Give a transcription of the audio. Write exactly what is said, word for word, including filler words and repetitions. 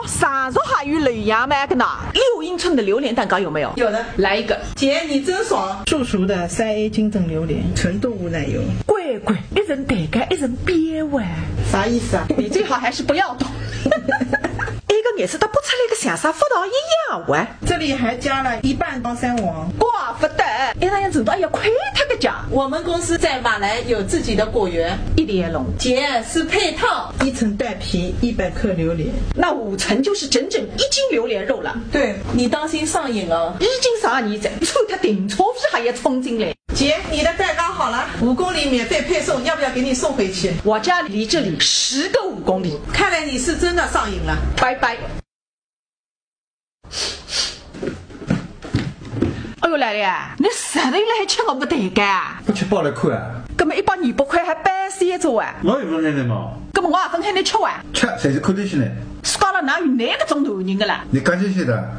上述还有留言吗？搿呢？六英寸的榴莲蛋糕有没有？有的，来一个。姐，你真爽。素熟的三 A 金枕榴莲，纯动物奶油。乖乖，一层蛋糕一层边哇。啥意思啊？你最好还是不要动。一个颜色都不出来，个像啥发到一样哇。这里还加了一半高山王，怪不得，一上样子都要亏他个价。我们公司在马来有自己的果园。一点龙，姐，是配套。一层带皮，一百克榴莲。那五层就是整整一斤榴莲肉了。对，你当心上瘾哦。已经上年纪，抽他停车费还要冲进来。姐，你的蛋糕好了，五公里免费配送，要不要给你送回去？我家离这里十个五公里。看来你是真的上瘾了。拜拜。哎哟，老李啊，你实在辣海吃我个蛋糕啊？勿吃饱来看啊？搿么一包二百块还半死一只啊？我也勿来了嘛，搿么我也分开你吃啊？吃侪是看得起来。自家了哪有那个种男人个啦？你讲这些的，